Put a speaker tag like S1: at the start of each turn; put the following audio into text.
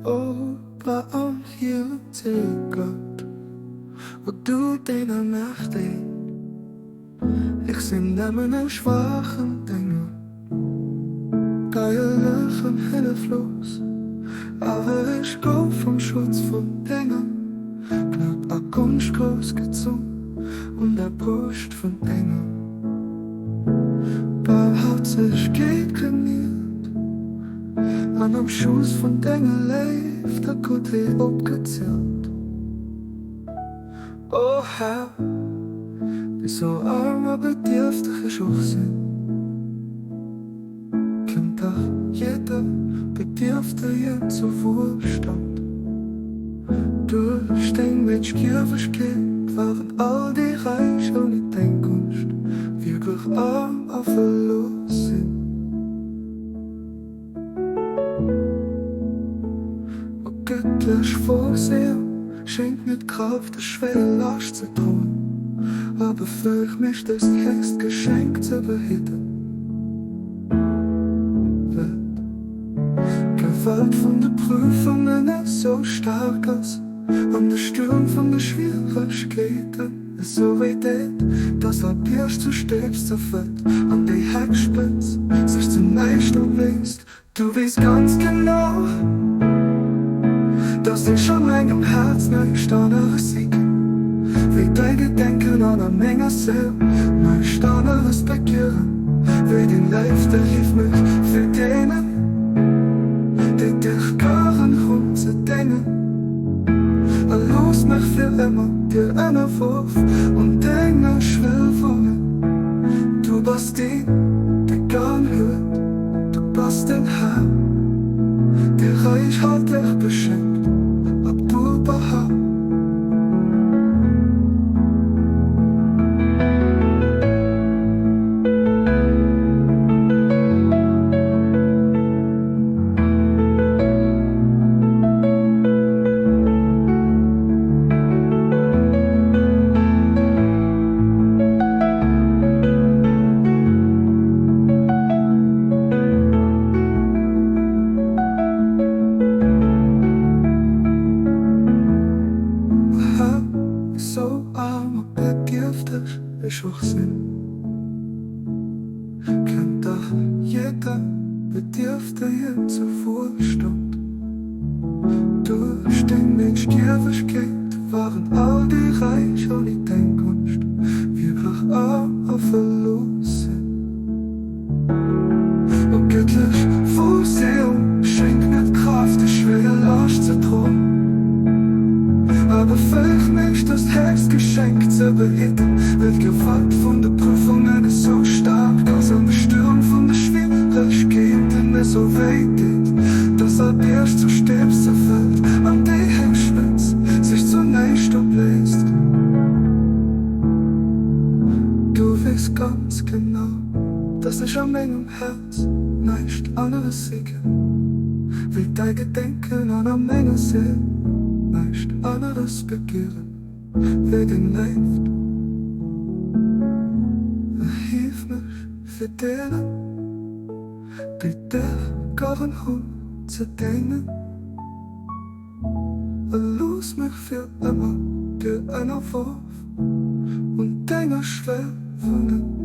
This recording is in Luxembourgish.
S1: O barmhjertige Gott, wo du deiner Macht Ich sinn nëmmen en schwachen Dénger, Geierlech an hëlleflos, awer ech gouf vum Schutz vun denger Gnad a Gonscht groussgezunn un der Broscht vun denger Barmherzegkeet geniert an am Schooss vun denger Léift a Guttheet opgezielt. O Här, esou aarm a bedierfteg ech och sinn, Kënnt dach jidder Bedierftegen zu Wuelstand. Duerch deng Métschgiewegkeet waren all déi Räich ouni deng Gonscht wierklech aarm a verluer sinn. O gëttlech Vorsehung, schenk mir d'Kraaft, dës schwéier Laascht ze droen, a befäeg mech, dëst héchst Geschenk ze behidden. Well d'Gewalt vun de Prüfungen esou staark ass, an de Stuerm vun de Schwieregkeeten esou wéi deet, dass all Bierg zu Stäbs zerfëllt an déi Heckspëtz sech zu näischt opléist. Du weess ganz genau, dass ech a mengem Häerz näischt aneres si kann, wéi däi Gedenken an a menger Séil näischt aneres begieren, wéi deng Léift. Erhief mech fir deenen, déi dech garen hunn, ze déngen. A looss mech fir ëmmer dir ënnerworf an denger Schwell wunnen. Du bass deen, dee garen huet, du bass den Här, dee räichhalteg beschenkt. Abdu'l-Bahá. Esou aarm a bedierfteg ech och sinn. Kennt dach jidder Bedierftegen zu Wuelstand. Duerch deng Métschgiewegkeet waren all déi Räich ouni deng Gonscht wierklech aarm a verluer sinn. O gëttlech Vorsehung, schenk mir d'Kraaft, déi schwéier Laascht ze droen, a befäeg mech, dëst héchst Geschenk ze behidden, well d'Gewalt vun de Prüfungen esou staark ass an de Stuerm vun de Schwieregkeeten esou wéi deet, dass all Bierg zu Stäbs zerfält an déi héich Spëtz sech zu näischt opléist. Du weess ganz genau, dass ech a mengem Häerz näischt aneres si kann, wéi däi Gedenken an a menger Séil näischt aneres begieren, wéi deng Léift. Erhief mech fir deenen, déi dech garen hunn, ze déngen. A looss mech fir ëmmer dir ënnerworf un denger Schwell wunnen.